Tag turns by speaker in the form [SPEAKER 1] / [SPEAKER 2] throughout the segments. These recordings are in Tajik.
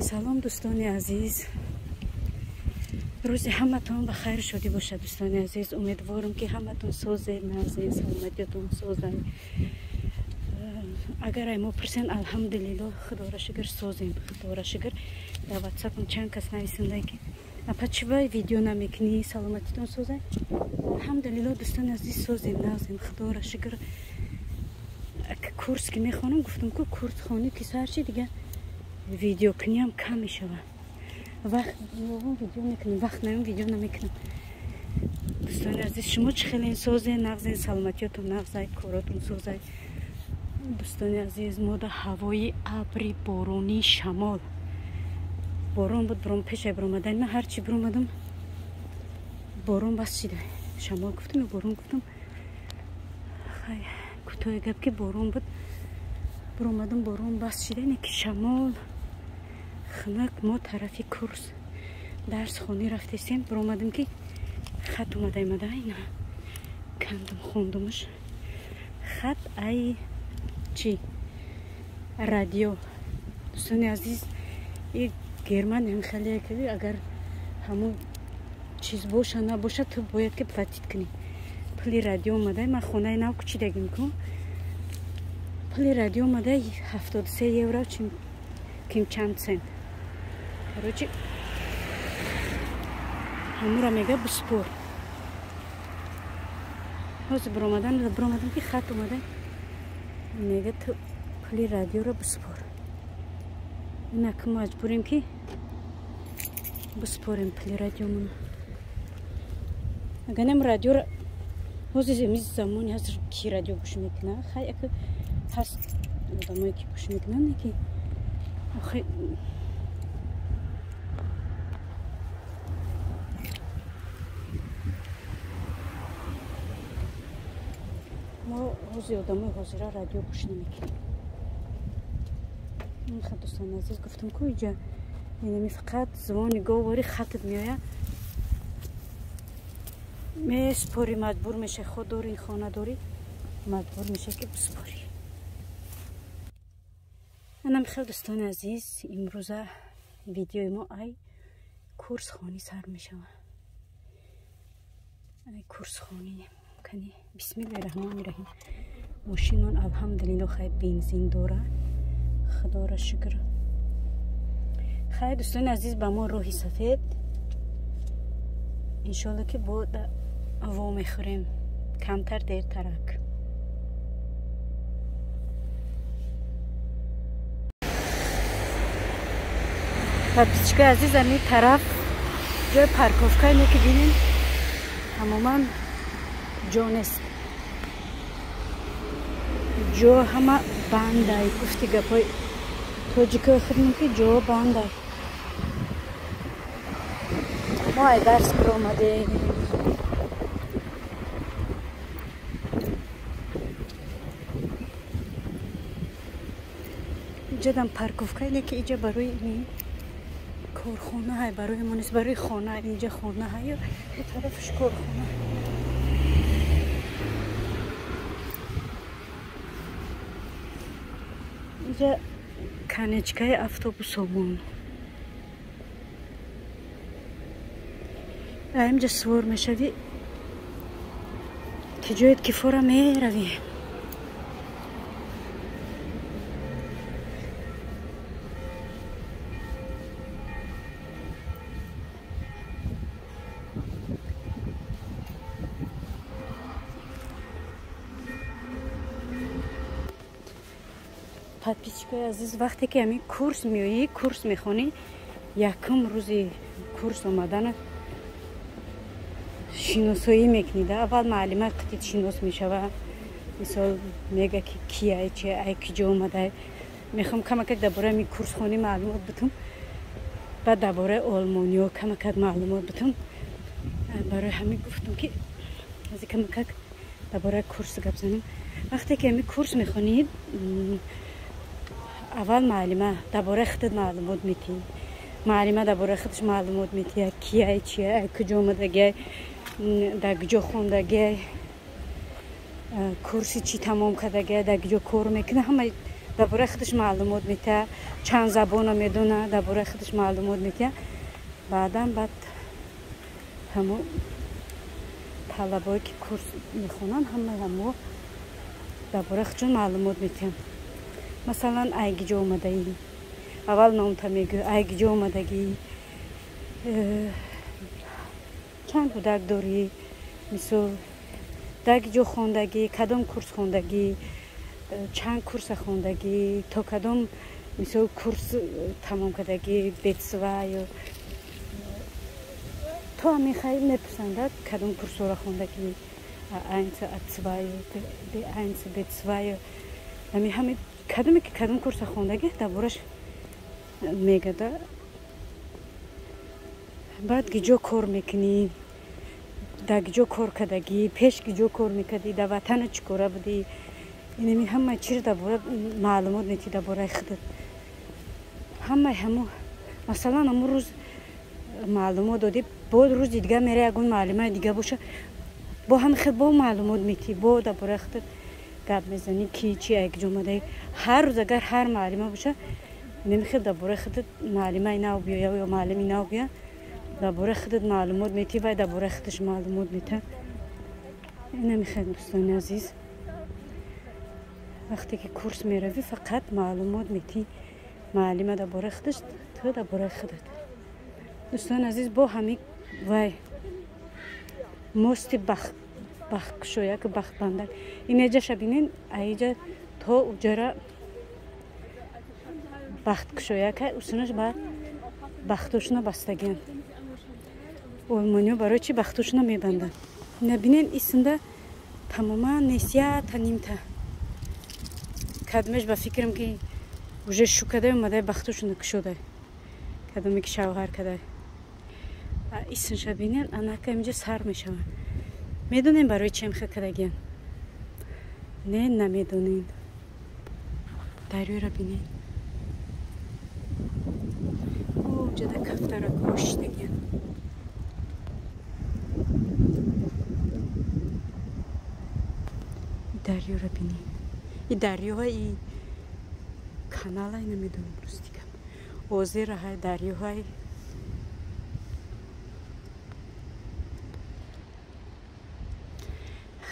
[SPEAKER 1] Салом, дӯстони азиз, рӯзи ҳаматон ба хайру шодӣ бошад. Дӯстони азиз, умедворам, ки ҳаматон созед, нағзед, саломатиятон созад. Агар ай мо пурсен, алҳамдулилло, худоро шукр, созем, худоро шукр. Дар ватсапам чанд кас нависонда, ки апа, чӣ вай видео намекунӣ, саломатитон созад? Алҳамдулилло, дӯстони азиз, созем, нағзем, худоро шукр. Курс ки мехонам, гуфтам ку, курс хонӣ ки сар чи, дига видеокуниам кам мешавад. Вақт ёвам, видео мекунам, вақт наём, видео намекунам. Дӯстони азиз, шумо чӣ хелен, созен, нағзен, саломатиётон нағзай, коротон созай? Дӯстони азиз, мо да ҳавои абри, боронӣ, шамол, борон буд. Борон пешай биромадани ман, ҳарчи биромадам, борон бас шида. Шамол гуфтам ё борон гуфтам? Хай, кӯтоҳи гап, ки борон буд, биромадам, борон бас шида, не ки шамол хунук. Мо тарафи курс дарс хонӣ рафтесем, биромадам, ки хат омада омада. Ина кандам, хондумаш. Хат ай чӣ, радио. Дӯстони азиз, и Германия хеле ки агар ҳамун чиз боша, набоша, ту бояд ки платить кунӣ. Пули радио омада, ман хонаи нав кучидагим ку, пули радио омада 73 евро ким чанд цент. Короче, ҳамура мега биспор. Ҳозир биромадан, биромадам, ки хат омада, мега ту пули радиоро биспор. Инаки маҷбурем, ки биспорем пули радиомона. Агар нем радиоро, ҳозир еми замони ҳазир ки радио гӯш мекунад? Хай, ака ҳаст одамое, ки гӯш мекунанд, ки охи мо ҳозир одамои ҳозира радио гӯш намекунем. Инха, дӯстони азиз, гуфтам ку, иҷа инами фақат звони говори хатат меояд, меспорӣ, маҷбур мешавӣ. Худ дорӣ, хона дорӣ, маҷбур мешавӣ, ки биспорӣ. Анам хел, дӯстони азиз, имрӯза видеои мо ай курс хонӣ сар мешавад. Ай курс хонӣ кани. Бисмиллаҳи раҳмони раҳим. Мошинмон, алҳамдулилло, хай, бензин дора, худоро шукр. Хай, дӯстони азиз, ба мо роҳи сафед. Иншолло, ки бо во мехӯрем камтар дертарак. Подписчикои азиз, ами тараф ҷои парковка ине, ки бинем, тамоман ҷо нест, ҷо ҳама бандай. Гуфти гапҳои тоҷикои худмон, ки ҷо бандай. Мо ай дарс биромадем. Иҷадам парковка ине, ки иҷа барои ини корхона ҳай, барои мо нест, барои хона. Инҷа хона ҳай, ю тарафаш корхона. Инҷа конечкаи автобусомон. Инҷа сувор мешавӣ, ки ҷоет ки фора меравӣ. Подписчикои азиз, вақте ки ҳамин курс меоӣ, курс мехонӣ, якум рӯзи курс омаданат шиносоӣ мекунӣ. Да, аввал муаллима қитит шинос мешава, мисол, мега, ки кияй, чи ай, киҷо омадай. Мехоҳам камакак дар бораи ҳамин курсхонӣ маълумот битум, баъд дар бораи олмониё камакак маълумот битум. Барои ҳамин гуфтам, ки ази камакак дар бораи курс гап занем. Вақте ки ҳамин курс мехонӣ, аввал муаллима дар бораи худат маълумот метиҳӣ, муаллима дар бораи худаш маълумот метиҳад, кияй, чияй, куҷо омадагиай, дар куҷо хондагиай, курси чӣ тамом кардагиай, дар куҷо кор мекунад, ҳама Дар бораи худаш маълумот метиҳад, чанд забонро медонад, дар бораи худаш маълумот метиҳад. Баъдан баъд ҳамо талабое ки курс мехонанд, ҳамаи ҳамо дар бораи худшон маълумот метиҳанд. Масалан, ай гиҷо омадаӣ, аввал номта мегӯ, ай гиҷо омадагӣ, чанд кӯдак дорӣ, мисол дар гиҷо хондагӣ, кадом курс хондагӣ, чанд курса хондагӣ, то кадом мисол курс тамом кардагӣ, B2 ё то ҳамин хай мепурсандад, кадом курсҳоро хондагӣ, A1, A2, B1, B2, ҳамин ҳами кадоме ки кадом курса хондагӣ дар бораш мегада. Баъд гиҷо кор мекунӣ, дар гиҷо кор кардагӣ, пеш гиҷо кор мекардӣ, дар ватана чӣ кора будӣ, инами ҳама чиро дар бора маълумот метиҳӣ дар бораи худат. Ҳамаи ҳамо масалан ҳамун рӯз маълумот додӣ, бо рӯзи дигар мера ягон маълумаи дига боша, бо ҳами хел бо маълумот метиҳӣ, бо дар бораи худат гап мезанӣ, ки чи ай гиҷо омадаӣ. Ҳар рӯз агар ҳар маълима боша, инами хел дар бораи худат маълимаи нав биёя ё маълими нав биёя, дар бораи худат маълумот метиҳӣ, вай дар бораи худаш маълумот метиҳад. Инами хел, дӯстони азиз, вақте ки курс меравӣ, фақат маълумот метиҳӣ маълима дар бораи худаш, ту дар бораи худат. Дӯстони азиз, бо ҳами вай мости бахткушояк, бахтбандак, инеҷаша бинен, аиҷа то уҷара бахткушояка, усунаш ба бахтошуна бастагиан. Олмониё барои чи бахтошуна мебанданд? Набинен, исында тамоман нест, ята нимта. Кадмеш ба фикрам ки уже шу кадай омадай, бахтошуна кушодай, кадоме ки шавҳар кадай. Исмша бинен, анака инҷа сар мешавад. Медонем барои чем хел кардагиан? Не, намедонем. Дарёра бинен, ҷада кафтаракҳо шидагиан. Дарёра бинен, и дарёҳа, и каналай, намедонам, рости гап, озераҳай, дарёҳай.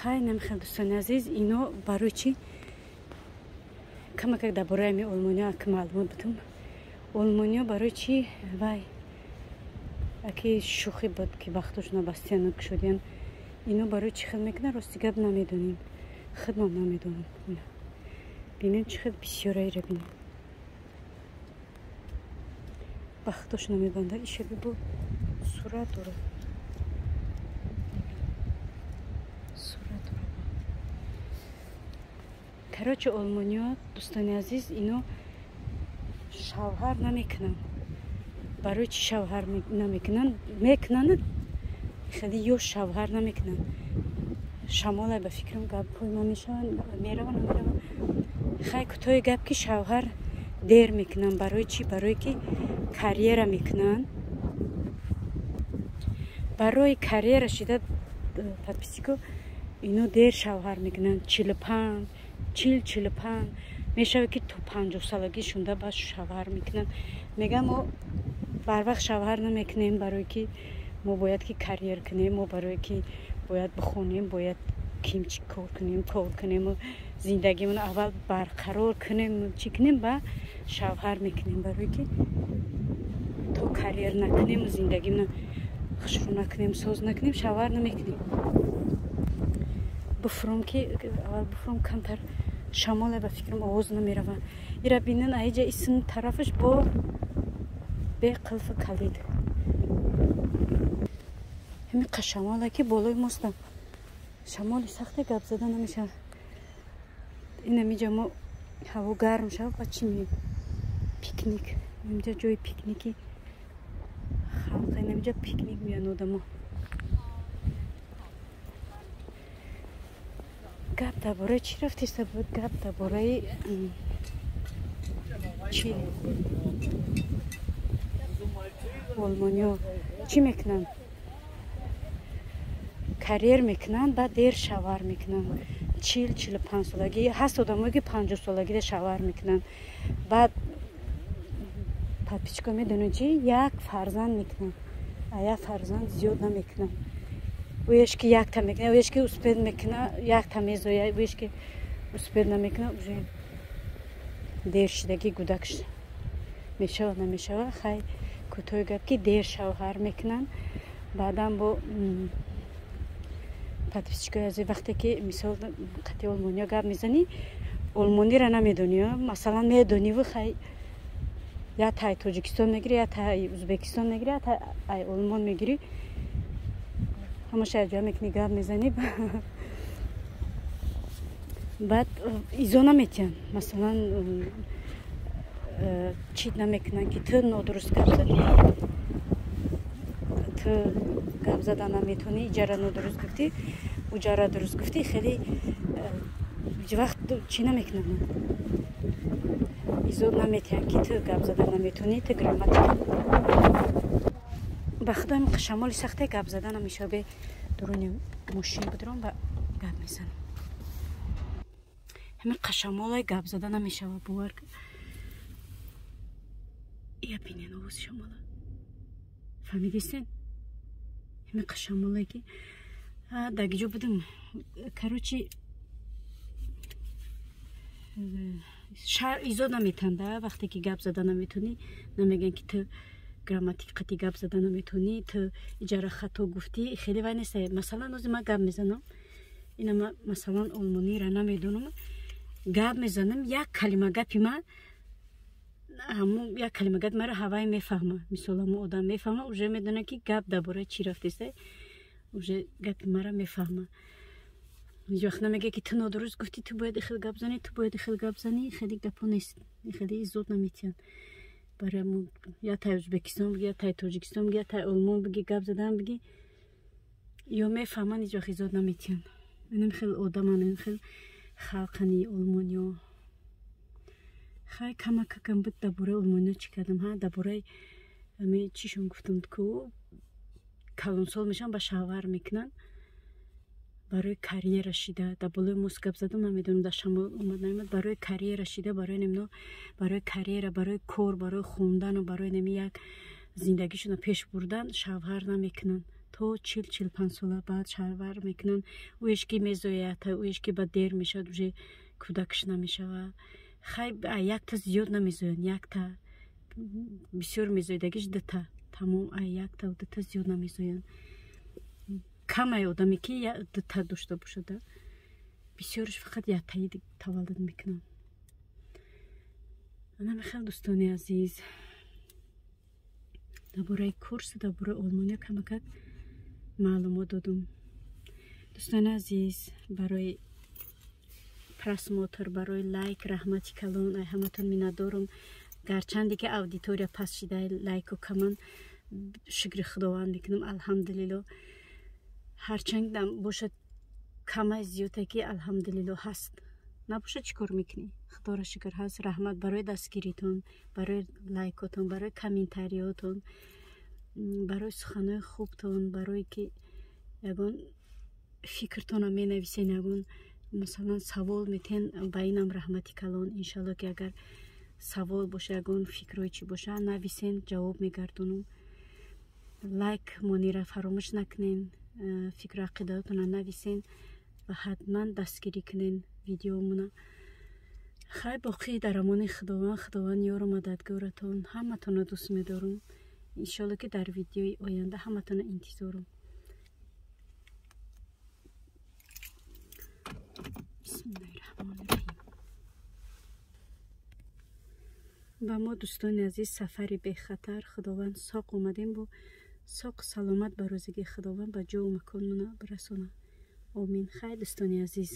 [SPEAKER 1] Хай, намехел, дӯстони азиз, ино барои чӣ камакак дар бораи ами олмониё аки маълумот будум. Олмониё барои чӣ вай аки шӯхӣ буд ки бахтошона бастияну кушодиян, ино барои чӣ хел мекунанд, рости гап намедонем, худмам намедонам. Бинем, чӣ хел бисёраира бинем, бахтошона мебандад. Ишаби бо сурат дорад, сурат дорад. Короче, олмониё, дӯстони азиз, ино шавҳар намекунанд. Барои чӣ шавҳар намекунанд? Мекунанд, хеле ё шавҳар намекунанд. Шамолай, ба фикрам гапҳои ман мешаванд, мераванд, намераванд. Хай, кӯтоҳи гап ки шавҳар дер мекунанд. Барои чӣ? Барое ки карьера мекунанд. Барои карьера шида, подписчико, ино дер шавҳар мекунанд. 45, 40, 45 мешавад ки то 50-солагӣ шунда баъд шавҳар мекунанд. Мегӯям, мо барвақт шавҳар намекунем, барое ки мо бояд ки карьер кунем, мо барое ки бояд бихонем, бояд кимчи кор кунем, кор кунем, зиндагимон аввал барқарор кунем, чӣ кунем, ба шавҳар мекунем. Барое ки то карьер накунем, зиндагимона хушрӯ накунем, соз накунем, шавҳар намекунем. Буфуром ки аввал буфуром, камтар шамоле, ба фикрам овоз намерава. Ира бинен, аиҷа исм тарафаш бо бе қилфи калид. Ҳамин қашамоле ки болои мостам, шамоли сахте, гап зада намешавад. Инамиҷа мо ҳаво гарм шава, ба чӣ меем? Пикник. Инҷа ҷои пикники халқ, инамиҷа пикник меян одамо. Гап дар бораи чӣ рафтиста буд? Гап дар бораи чӣ? Олмониё чӣ мекунанд? Карьер мекунанд, баъд дер шавҳар мекунанд. 40-45 солагӣ ҳаст одамое, ки 50 солагида шавҳар мекунанд. Баъд, подписчико, медонед чи? Як фарзанд мекунанд, а як фарзанд зиёд намекунанд. Оеш ки якта мекунад, оеш ки успеть мекуна, якта мезоя, оеш ки успеть намекуна, уже дер шидагӣ гудак мешава, намешава. Хай, кӯтоҳи гап, ки дер шавҳар мекунанд. Баъдан бо, подписчикои азиз, вақте ки, мисол, қати олмониё гап мезанӣ, олмонира намедонӣ, масалан, медониву хай, я тай Тоҷикистон мегирӣ, я тай Узбекистон мегирӣ, я тай Олмон мегирӣ, ҳамаша якҷоя мекунӣ, гап мезанӣ, баъд изо наметиҳанд. Масалан, чит намекунанд, ки ту нодуруст гап задӣ, ту гап зада наметавонӣ, иҷара нодуруст гуфтӣ, уҷара дуруст гуфтӣ. Хеле ҳеҷ вақт чӣ намекунанд, изо наметиҳанд, ки ту гап зада наметавонӣ, ту грамматика. Ба худо, шамоли сахте, гап зада намешава. Бе дуруни мошин будурам ва гап мезанам. Ҳамин қашамолай, гап зада намешава, бовар. Я бинен, овози шамола фаҳмидистен? Ҳамин қашамолай, ки дагиҷо будам. Короче, изо наметанда. Вақте ки гап зада наметонӣ, намегӯянд, ки ту грамматик қати гап зада наметонӣ, ту иҷара хато гуфтӣ. Хеле вай неста. Масалан, ози ман гап мезанам, ина, масалан, олмонира намедонам, гап мезанам, як калима гапи ман, ҳамун як калима гапи маро ҳавай мефаҳма. Мисол, ҳамун одам мефаҳма, уже медона, ки гап дар бораи чӣ рафтеста, уже гапи мара мефаҳма. Ҳеҷ вақт намега, ки ту нодуруст гуфтӣ, ту бояд хел гап занӣ, ту бояд хел гап занӣ. Хеле гапҳо нест, хеле изод наметиҳанд. Барои я тай Ӯзбекистон биги, я тай Тоҷикистон биги, я тай Олмон биги, гап задан биги, ё мефаҳманд, ҳеҷ вақт изод наметиҳанд. Инам хел одаман, ин хел халқани олмониё. Хай, камакакам буд. Дар бораи олмониё чӣ кардам? Ҳа, дар бораи ами чишон гуфтам, ку калонсол мешаванд, ба шавҳар мекунанд барои карьера шида. Дар болои мост гап задам, намедонам, дар шамол омад, наомад. Барои карьера шида, барои немно, барои карьера, барои кор, барои хондану барои неми як зиндагишонро пеш бурдан шавҳар намекунанд то 40-45 сола. Баъд шавҳар мекунанд, ӯеш ки мезояд, ӯеш ки ба дер мешавад, уже кӯдакш намешавад. Хай, якта зиёд намезоянд, якта бисёр мезоидагиш дута, тамом. Якта, дута зиёд намезоянд. Камай одаме, ки дута дошта бошада. Бисёрш фақат яктаи таваллуд мекунанд. Ана михел, дӯстони азиз, дар бораи курсу дар бораи олмониё камакак маълумот додум. Дӯстони азиз, барои просмотр, барои лайк раҳмати калон, ай ҳаматон миннатдорум. Гарчанде ки аудитория паст шида, лайку каман, шукри Худованд мекунам, алҳамдулилло. Ҳарчанд бошад, камай зиёде ки, алҳамдулилло, ҳаст. Набошад, чӣ кор мекунӣ? Худоро шукр, ҳаст. Раҳмат барои дастгиритон, барои лайкотон, барои комментариётон, барои суханҳои хубтон, барое ки ягон фикртонам менависен, ягон, масалан, савол метен, ба инам раҳмати калон. Иншалло, ки агар савол боша, ягон фикрҳои чӣ боша, нависен, ҷавоб мегардонам. Лайк монира фаромӯш накунен, фикру ақидаотонро нависен ва ҳатман дастгирӣ кунен видеомона. Хай, боқӣ дар амони Худованд. Худованд ёру мададгоратон. Ҳаматонро дӯст медорам. Иншолло, ки дар видеои оянда ҳаматонро интизорам. Бисмиллаҳи раҳмони раҳим. Ба мо, дӯстони азиз, сафари бехатар. Худованд соқ омадем, бо соқ саломат ба рӯзигии Худованд ба ҷову маконмона бирасона. Омин. Хайр, дӯстони азиз.